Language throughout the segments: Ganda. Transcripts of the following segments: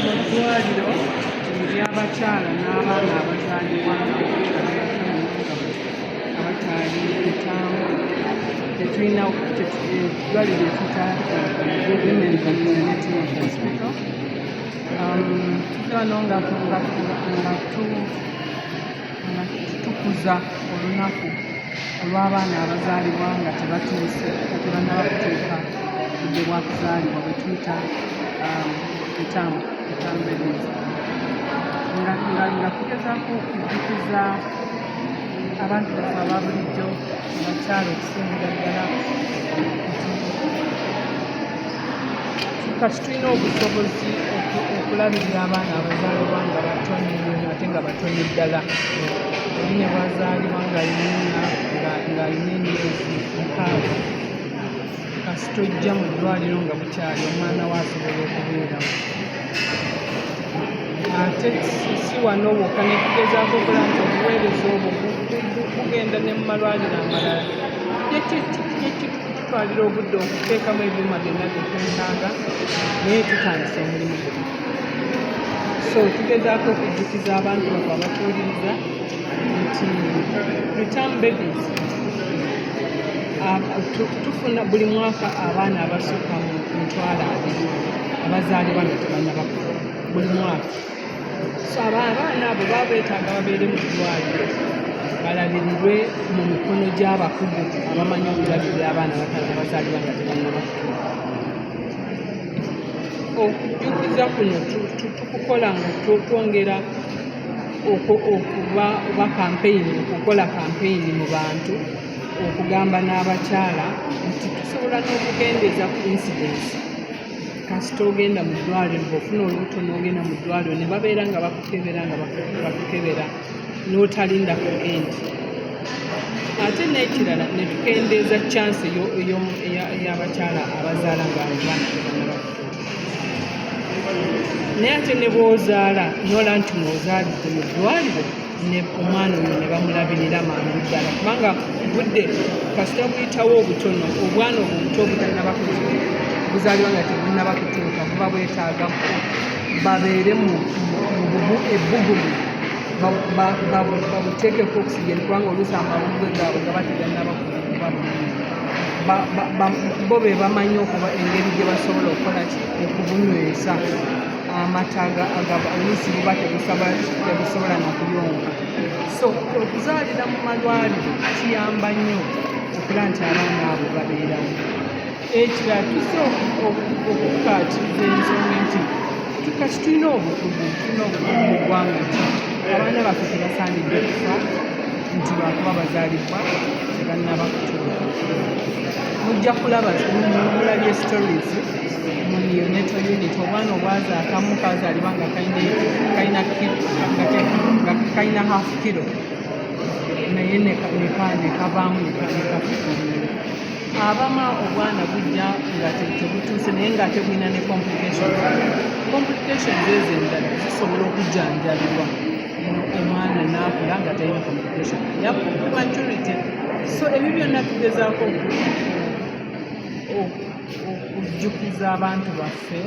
Mu ddwaliro ery'abakyala n'abaana abazaalibwa nga bakyali entamu, tetulina eddwaliro lyetuyita Women and Neonatal Hospital. Tuzze wano nga tukuza olunaku olw'abaana abazaalibwa nga tebatuuse, nga tebannaba kutuuka budde bwa kuzaalibwa, bwe tuyita preterm babies, nga tugezaako okujjukiza abantu baffe aba bulijjo, abakyala okusingira ddala, nti kati tulina obusobozi okulabirira abaana abazaalibwa nga batono nnyo, ate nga batono ddala. Oli ne bwazaalibwa ng'alina emyezi 6, kasita ojja mu ddwaliro nga bukyali, omwana we asobola okubeerawo. Ate si wano wokka, ne tugezaako okulaba nti obuweereza obwo bugenda ne mu malwaliro amalala. Kitutwalira obudde okuteekamu ebyuma byonna bye twetaaga, naye tutandise omulimu guno. So tugezaako okujjukiza abantu baffe abatuwuliriza nti preterm babies, tufuna buli mwaka abaana abasukka mu 20,000 abazaalibwa nga tebannaba buli mwaka. So abaana abo baba beetaaga babeere mu ddwaliro, balabirirwe mu mikono gy'abakugu abamanyi okulabirira abaana abazaalibwa nga tebannaba kutuuka. Okujjukiza kuno tukukola nga twongera okuba oba campaign, okukola campaign mu bantu, okugamba n'abakyala nti tusobola n'okukendeeza ku incidence kasita ogenda mu ddwaliro. Bw'ofuna olubuto n'ogenda mu ddwaliro ne babeera nga bakukebera, nga bakukebera n'otalinda ku end. Ate n'ekirala, ne tukendeeza chance ey'abakyala abazaala nga abaana tebannaba kutuuka. Naye ate ne bw'ozaala n'olaba nti mw'ozaalidde mu ddwaliro, ne omwana oyo ne bamulabirira mangu ddala, kubanga budde kasita buyitawo obutono, obwana obwo obuto obutannaba kutuuka, buzaalibwa nga tebunnaba kutuuka, buba bwetaaga babeere mu ebbugumu, babuteekeko oxygen, kubanga oluusi amawuggwe gaabwe gaba tegannaba kuba bulungi. Bo be bamanyi okuba engeri gye basobola okukola ki, okubunywesa amata oluusi buba tebusobola nakuyonka. So okuzaalira mu malwaliro kiyamba nnyo okulaba nti abaana abo babeerawo. Ekirala, tuzze okukaatiriza ensonga nti kati tulina obukugu mu ggwanga nti abaana baffe tebasaanidde kufa nti lwakuba bazaalibwa tebannaba kutuuka. Mujja kulaba, mulabye stories mu neonatal unit, obwana obwazaakamu kazaalibwa nga kalina half kilo, naye nekavaamu nekafuka obululu. Abamu obwana bujja nga tebutuuse, naye ng'ate bulina ne complications. Complications ezo endala zisobola okujjanjabibwa, omwana n'akula nga talina complication ya prematurity. So ebyo byonna tugezaako okujjukiza abantu baffe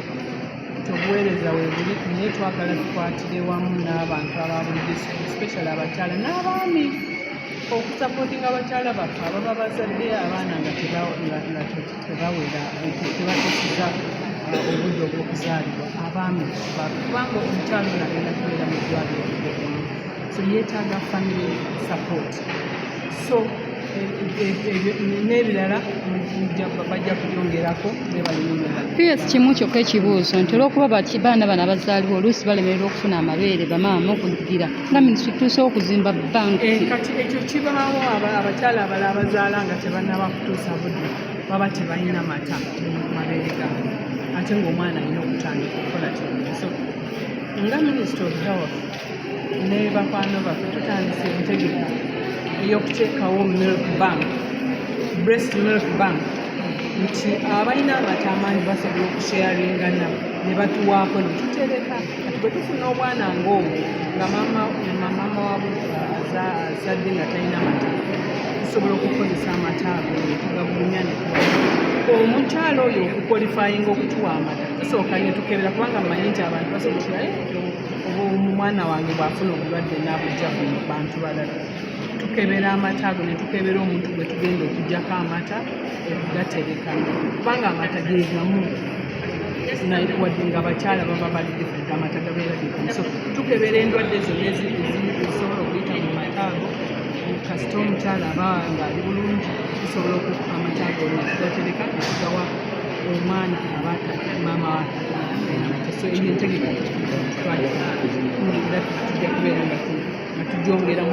nti obuweereza weebuli, naye twagala tukwatire wamu n'abantu aba bulijjo, especially abakyala n'abaami, okusupportinga abakyala baffe ababa bazadde abaana nga tebawera, tebatuusiza obudde obw'okuzaalibwa. Abaami, kubanga omukyala ono agenda kubeera mu ddwaliro obudde bumu, so yeetaaga family support. So n'ebirala bajja kubyongerako. PS, kimu kyokka ekibuuzo nti olw'okuba baana bano abazaalibwa oluusi balemererwa okufuna amabeere bamaama, okugira nga minisitule tuusewo okuzimba banki. Kati ekyo kibaawo. Abakyala abalala abazaala nga tebannaba kutuusa budde baba tebalina mata mu mabeere gaabwe, ate ng'omwana alina okutandika okukola kintu. So nga Ministry of Health ne bakwano baffe tutandise entegeka ey'okuteekawo milk bank, breast milk bank, nti abalina amata amangi basobola okusharingana ne batuwaako ne tutereka. Kati bwe tufuna obwana ng'obwo nga maama waabwe azadde nga talina mata, tusobola okukozesa amata ago ne tugagumya ne tuwa omukyala oyo. Okuqualifyinga okutuwa amata, Tusooka ne tukebera, kubanga mmanyi nti abantu basobola, "Eh, oba omwana wange bw'afuna obulwadde n'abujja ku bantu balala." Tukebera amata ago, ne tukebera omuntu gwe tugenda okugyako amata okugatereka, kubanga amata ge gamu, naye wadde nga abakyala baba bali different, amata gabeera gegamu. So tukebera endwadde zonna ezisobola okuyita mu mata ago. Kasita omukyala aba ng'ali bulungi, tusobola amata ago ne tugatereka ne tugawa omwana aba maama wa amata. So eyo entegeka twagikola, era tujja kubeera nga tugyongeramu.